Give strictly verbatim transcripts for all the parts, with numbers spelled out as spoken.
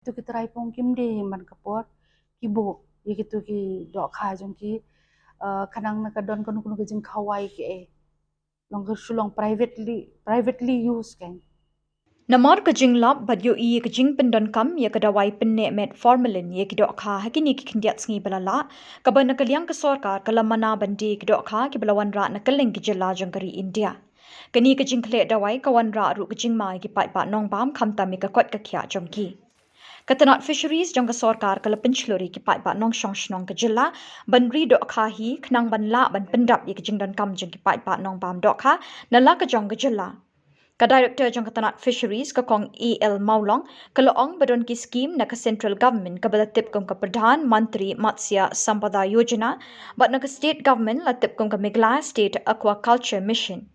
Kito ki trai pung kim dei man ka por ki buh ïa kito ki dohkha jong ki, uh, khnang na ka don kano kano ka jingkhawai ki eh. Long ka shu long privately, privately use kan. Namar ka jinglap bad ïohi ïa ka jingpyndonkam ïa ka dawai pynneh met formalin ïa ki dohkha ha kine ki khyndiat sngi ba la lah, kaba na ka liang ka sorkar ka la mana ban die ki dohkha kiba la wanrah na kylleng ki jylla jong ka ri India. Kane ka jingkhleh dawai ka wanrah ruh ka jingma ïa ki paidbah nongbam khamtam ïa ka koit ka khiah jong ki. Ka tnat Fisheries jong ka sorkar ka la pynshlur ïa ki paidbah nongshong shnong ka jylla ban ri dohkha hi khnang ban lah ban pyndap ïa ka jingdonkam jong ki paidbah nongbam dohkha na la ka jong ka jylla. Ka Director jong ka tnat Fisheries, ka Kong A L Mawlong, ka la ong ba don ki skim na ka Central Government kaba la tip kum ka Pradhan Mantri Matsya Sampada Yojana bad na ka State Government la tip kum ka Meghalaya State Aquaculture Mission.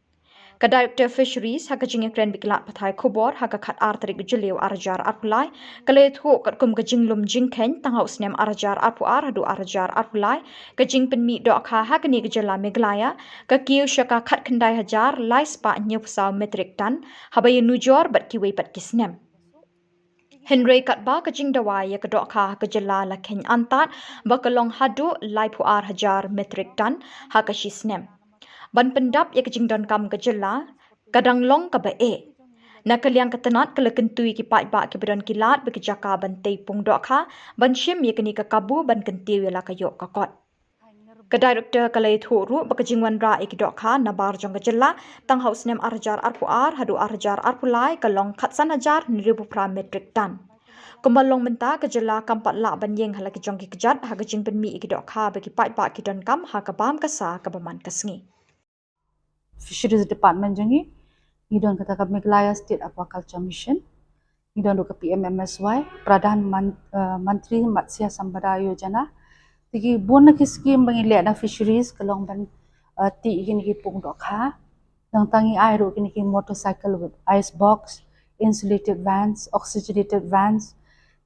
Ka Director Fisheries ha ka jingïakren bad ki lad pathai khubor ha ka khatar tarik Jylliew arhajar arphew lai, ka la ïathuh katkum ka jinglum jingkheiñ tang ha u snem arhajar arphew ar haduh arhajar arphew lai, ka jingpynmih dohkha ha kane ka jylla Meghalaya ka kiew sha ka khatkhyndai hajar lai spah hynñiewphew saw metric ton haba ïanujor bad kiwei pat ki snem. Hynrei katba ka jingdawa ïa ka dohkha ha ka jylla la kheiñ antad ba ka long haduh laiphew ar hajar metric ton ha ka shi snem. Ban pyndap ïa ka jingdonkam ka jylla ka dang long kaba eh. Na ka liang ka tnat ka la kyntu ïa ki paidbah kiba don ki lad bad ki jaka ban tei pung dohkha ban shim ïa kane ka kabu ban kyntiew ïa la ka ïoh ka kot. Ka Director ka la ïathuh ruh ba ka jingwanrah ïa ki dohkha na bar jong ka jylla tang ha u snem arhajar arphew ar haduh arhajar arphew lai ka long khatsan hajar hynriewphew phra metric ton. Kumba long mynta ka jylla kam pat lah ban ïeng ha la ki jong ki kjat ha ka jingpynmih ïa ki dohkha ba ki paidbah ki donkam ha ka bam ka sa kaba man ka sngi. Fisheries Department jong ngi, ngi don kata ka Meghalaya State Aquaculture Mission, ngi don ruh ka P M M S Y, Pradhan Man-, uh, Mantri Matsya Sampada Yojana. Te ki bun na ki skim ba ngi leh na fisheries ka long ban, uh, tih kine ki pung dohkha. Nangta ngi ai ruh kine ki motorcycle with ice box, insulated vans, oxygenated vans.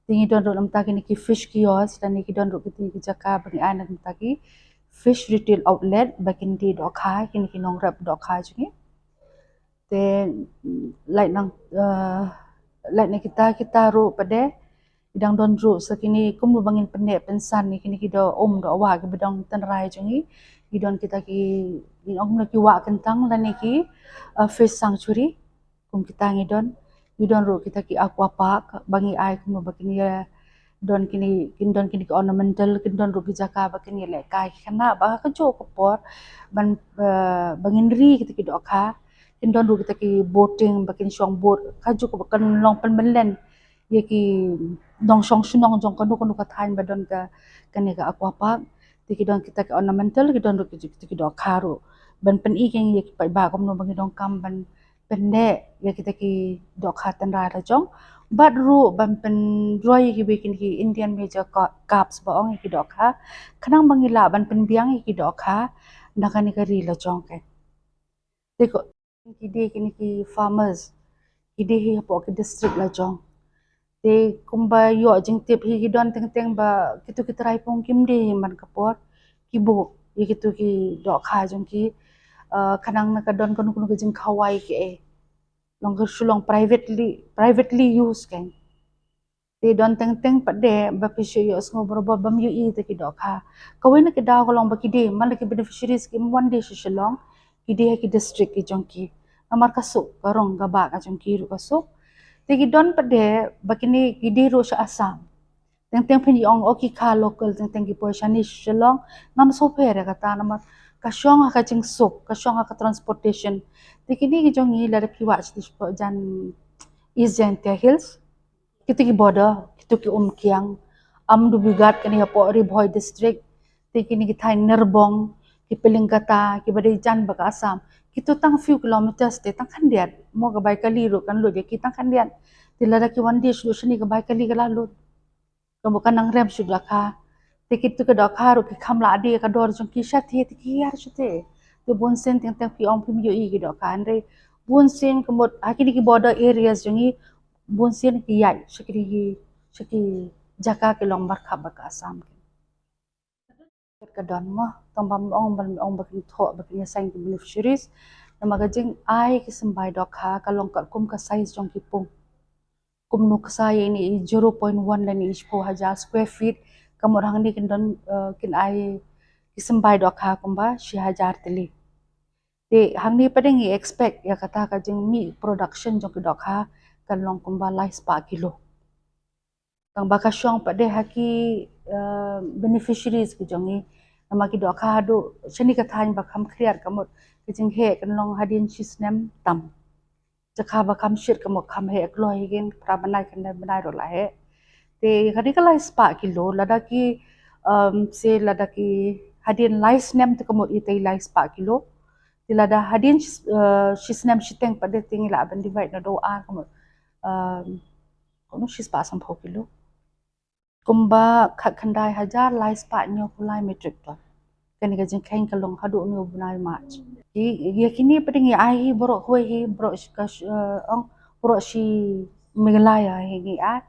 Te ngi don ruh namta kine ki fish kiosk, lane ki don ruh kine ki jaka ba ngi ai namta ki fish retail outlet ba kin die dohkha, kine ki nongrep dohkha jong ngi. Te, mm, lait nang, uh, lait na kita, kita ruh pat de, dang don ruh sa kine kumno ba ngin pynneh pynsan ïa kine ki doh um doh wah kiba don tynrai jong ngi. Ngi don kita ki, ngi ong kumno ki wah kyntang lane ki, uh, fish sanctuary. Kum kita ngi don, ngi don ruh kita ki aqua park ba ngi ai kumno ba kin ïa don kine, kin don kine ki ornamental, kin don ruh ki jaka ba kin ïa lehkai ki khynnah ba ha kajuh ka por ban, eh, ba ngin ri kita ki dohkha, kin don ruh kita ki boating ba kin shong boat, kajuh ka ba kan long pynmlien ïa ki nongshong shnong jong kano kano ka thaiñ ba don ka, kane ka aqua park. Te ki don kita ki ornamental, ki don ruh kita ki dohkha ruh ban pyni ïa ki paidbah kumno ba ngi donkam ban pynneh ïa kita ki dohkha tynrai la jong. Bad ruh ban pynroi ïa kiwei kine ki Indian major ca-, carps ba ong ïa ki dohkha. Khnang ba ngi lah ban pynbiang ïa ki dohkha na kane ka ri la jong ka. Te ko ki dei kine ki farmers, ki dei hi hapoh ki district la jong. Te kumba ïoh jingtip hi ki don teng teng ba kito ki trai pung kim dei man ka por ki buh ïa kito ki dohkha jong ki, uh, khnang na ka don kano kano ka jingkhawai ki eh. Long ka shu long privately, privately use kan. Te don teng teng pat de ba phi shu ïohsngew barabor bym ïohi ïa kita ki dohkha. Kawei na ki daw ka long ba ki dei man la ki beneficiaries kim wan dei sha Shillong, ki dei ha ki district ki jong ki. Namar ka suk, ka rong ka bah ka jong ki ruh ka suk. Te ki don pat de ba kine ki dei ruh sha Assam. Teng teng phin ong o ki kha local, teng teng ki poi shane sha Shillong, ngam sngewpher ïa kata namar ka shong ha ka jingsuk, ka shong ha ka transportation. Te kine ki jong ngi lada phi wad shatei shapoh jan East Jaintia Hills, kito ki border, kito ki Umkiang, Amdubigat kane hapoh Ri Bhoi district, te kine ki thaiñ Nirbong, ki Pylliangkata, kiba dei jan bad ka Assam. Kito tang few kilometers te tang khyndiat, mo ka bai kali ruh kan lut ïa ki tang khyndiat. Te lada ki wan die sha shane ka bai kali ka la lut. Ka mut ka nang rem shu dohkha. Te kito ki dohkha ruh ki kham lah die ka dor jong ki shatei te ki hiar shatei. Te bun sien teng teng phi ong phim ïohi ki dohkha. Hynrei bun sien ka mut ha kine ki border areas jong ngi bun sien ki ïaid sha kine ki, sha ki jaka ki long markhap bad ka Assam. Ka don mo, tang bym ong, bym ong ba kin thoh ba kin ïaseng ki beneficiaries. Namar ka jingai ki symbai dohkha ka long katkum ka size jong ki pung. kumno kasa ïa ine i zero point one lane i shiphew hajar square feet, ka mut hangne kin don, eh, kin ai ki symbai dohkha kumba shi hajar tylli. Te hangne pat ngi expect ïa kata ka jingmih production jong ki dohkha kan long kumba lai spah kilo. Tang ba ka shong pat de ha ki, eh, beneficiaries ki jong ngi. Namar ki dohkha haduh shane ka thaiñ ba kham khriat ka mut ka jingheh kan long hadien shi snem tam. Jaka ba kham shit ka mut kham heh kloi hi kin phra bnai khyndai bnai ruh la heh. Te kane ka lai spah kilo lada ki, um, se lada ki hadien lai snem te ka mut ita i lai spah kilo. Te lada hadien, eh, shi snem shiteng pat de te ngi lah ban divide naduh ar ka mut, um, kumno shi spah sanphew kilo. Kumba khatkhyndai hajar lai spah hynñiewphew lai metric ton. Kane ka jingkheiñ ka long haduh une u bnai March. Ïa kine pat de ngi ai hi baroh kawei hi baroh shi ka, eh, ong baroh shi Meghalaya hi ngi ai.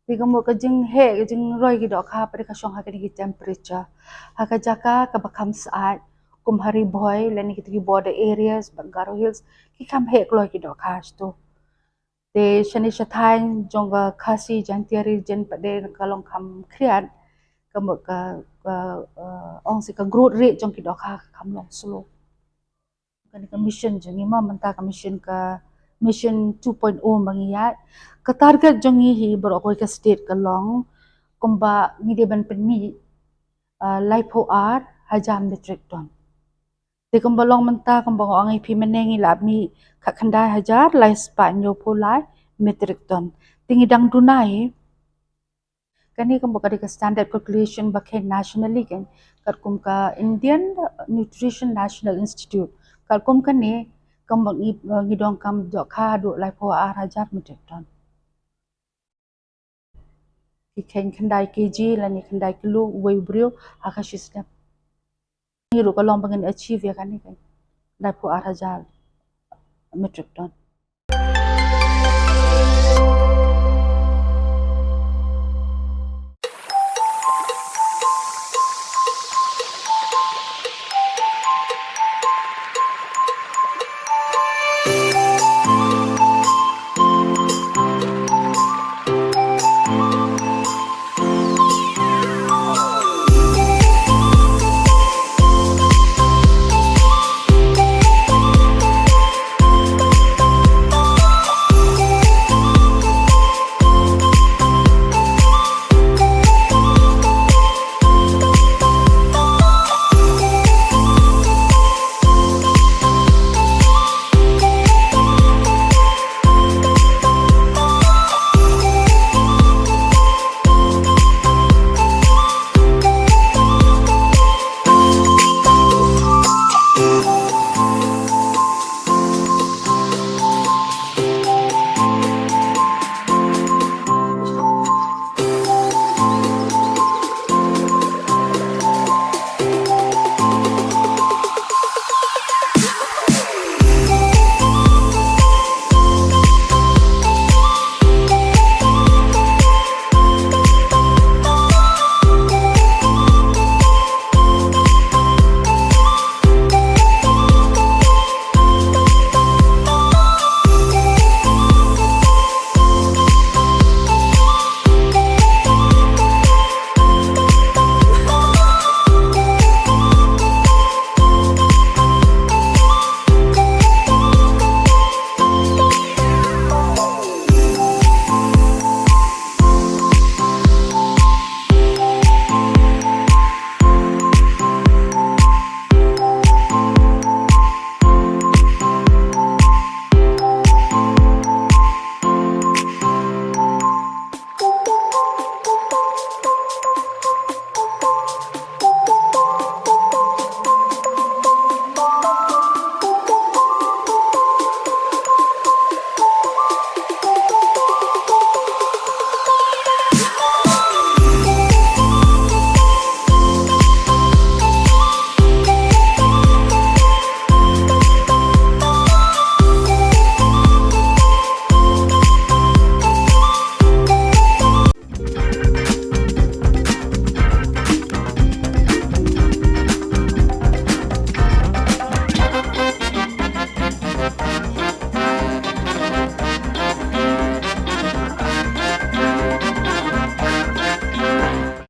Te ka mut ka jingheh ka jingroi ki dohkha pat de ka shong ha kine ki temperature. Ha ka jaka kaba kham syaid kum ha Ri Bhoi lane kita ki border areas bad Garo Hills ki kham heh kloi ki dohkha shatu. Te shane sha thaiñ jong ka Khasi Jaintia Region pat de ka long kham khriat ka mut ka, ka, eh, ong se ka growth rate jong ki dohkha ka kham long slow. Kane ka mission jong ngi ma mynta ka mission ka mission two point oh ba ngi ïaid. Ka target jong ngi hi baroh kawei ka state ka long kumba ngi dei ban pynmih, eh, laiphew ar hajar metric ton. Te kumba long mynta kumba nga ong ïa phi mynne ngi la mih khatkhyndai hajar lai spah hynñiewphew lai metric ton. Te ngi dang duna hi. Kane kumba ka dei ka standard calculation ba kheiñ nationally kan katkum ka Indian Nutrition National Institute. Katkum kane kumba ngi, ngi donkam dohkha haduh laiphew ar hajar metric ton. Ki kheiñ khyndai kg lane khyndai kilo uwei u briew ha ka shi snem. Ngi ruh ka long ba ngin achieve ïa kane kan laiphew ar hajar metric ton.